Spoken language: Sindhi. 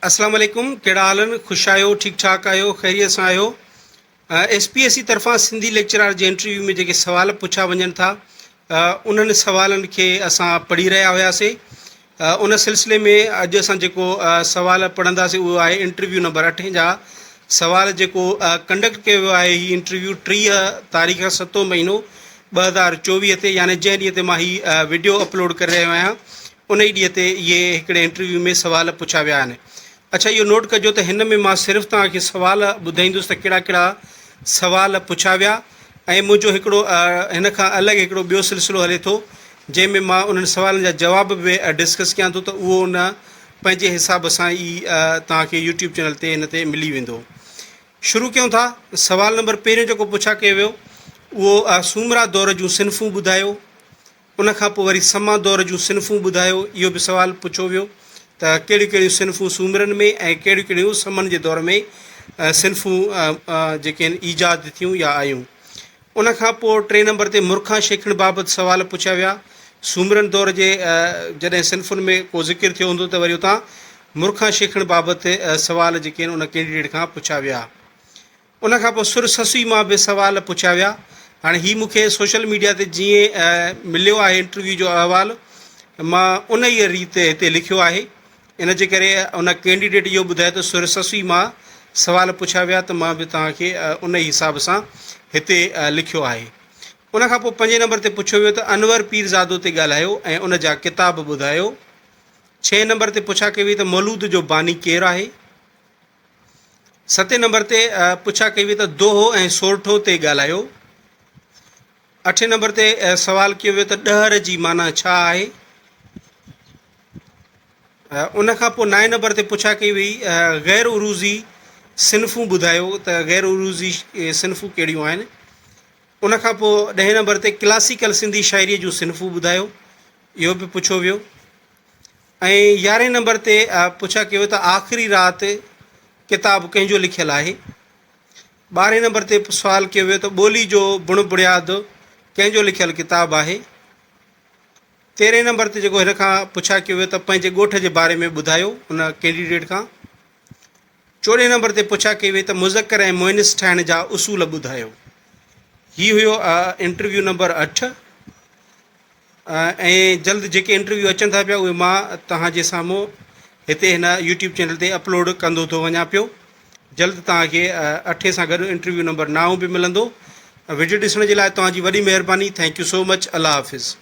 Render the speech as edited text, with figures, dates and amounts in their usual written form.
اسلام عليڪم ڪهڙا حال آهن خوش آهيو ٺيڪ ٺاڪ آهيو خيريت سان آهيو ايس پي ايس سي طرفان سنڌي ليڪچرار جي انٽرويو ۾ جيڪي سوال پڇا وڃن ٿا انهن سوالن کي اسان پڙهي رهيا هياسي ان سلسلي ۾ اڄ اسان جيڪو سوال پڙهنداسي اهو آهي انٽرويو نمبر اٺين جا سوال جيڪو ڪنڊڪٽ ڪيو ويو آهي هي انٽرويو 30 تاريخ ستون مهينو 2024 تي يعني جنهن ڏينهن تي مان هي وڊيو اپلوڊ ڪري رهيو آهيان انهي ڏينهن تي اهي هڪڙي انٽرويو ۾ سوال پڇيا ويا آهن. اڇا اهو نوٽ ڪجو ته هن ۾ مان صرف توهان کي سوال ٻڌائيندس ته ڪهڙا ڪهڙا سوال پڇيا ويا ۽ منهنجو هڪڙو هن کان الڳ هڪڙو ٻيو سلسلو هلي ٿو جنهن ۾ مان انهن سوالن جا جواب به ڊسڪس ڪيان ٿو ته اهو ان پنهنجي حساب سان ئي توهان کي يوٽيوب چينل تي هن تي ملي ويندو. شروع ڪيون ٿا سوال نمبر پهريون جيڪو پڇا ڪيو ويو اهو سومرا دور جون صنفون ٻڌايو. ان کان پوء وري سما دور جون صنفون ٻڌايو، اهو به سوال پڇيو ويو ته ڪهڙيون ڪهڙيون صنفون سومرن ۾ ۽ ڪهڙيون ڪهڙيون سمن جي دور ۾ صنفون جيڪي آهن ايجاد ٿيون يا آيون. ان کان پوء ٽئين نمبر تي مرکان شيخڻ بابت سوال پڇيا ويا. سومرن دور جي جڏهن صنفن ۾ ڪو ذڪر ٿيو هوندو ته وري اتان مرکان شيخڻ بابت سوال جيڪي آهن ان ڪينڊيڊيٽ کان پڇيا ويا. ان کان پوء سر سسئي مان به سوال پڇيا ويا. هاڻي هي مون کي سوشل ميڊيا تي جيئن مليو آهي انٽرويو جو احوال مان انهيء ريت هتي لکيو آهي. ان جي ڪري ان ڪينڊيڊيٽ اهو ٻڌايو ته سر سسئي مان سوال پڇيا ويا ته مان به توهان کي انهي حساب سان هتي لکيو آهي. ان کان پوء پنجين نمبر تي پڇيو ويو ته انور پيرزادو تي ڳالهايو ۽ ان جا ڪتاب ٻڌايو. ڇهين نمبر تي پڇا ڪئي وئي ته مولود جو باني ڪير آهي؟ ستين نمبر تي پڇا ڪئي وئي ته دوهو ۽ سورٺو تي ڳالهايو. اٺين نمبر تي سوال ڪيو ويو ته ڏهر جي معنيٰ ڇا آهي؟ ان کان پوء نائين نمبر تي پڇا ڪئي وئي غير عروضي صنفون ٻڌايو ته غير عروضي صنفون ڪهڙيون آهن؟ ان کان پوء ڏهين نمبر تي ڪلاسيڪل سنڌي شاعريء جون صنفون ٻڌايو اهو به پڇيو ويو. ۽ يارهين نمبر تي پڇا ڪيو ته آخري رات ڪتاب ڪنهن جو لکيل آهي؟ ٻارهين نمبر تي سوال ڪيو ويو ته ٻولي جو بڻ بڻياد ڪنهن جو لکيل ڪتاب آهي؟ تيرهين نمبر تي جيڪو هن کان پڇا ڪيو ويو ته پنهنجي ڳوٺ جي باري ۾ ٻڌايو ان ڪينڊيڊيٽ کان. چوڏهين نمبر تي پڇا ڪئي وئي ته مذڪر ۽ مؤنث ٺاهڻ جا اصول ٻڌايو. هي هيو انٽرويو نمبر اٺ. ۽ جلد جيڪي انٽرويو اچن ٿا پيا اهي مان توهان جي سامهون هتي هن يوٽيوب چينل تي اپلوڊ ڪندو ٿو وڃان پيو جلد توهان کي اٺين سان گڏ انٽرويو نمبر نائون به ملندو وڊيو ڏسڻ جي لاء توهان جي وڏي مهرباني thank you so much Allah Hafiz.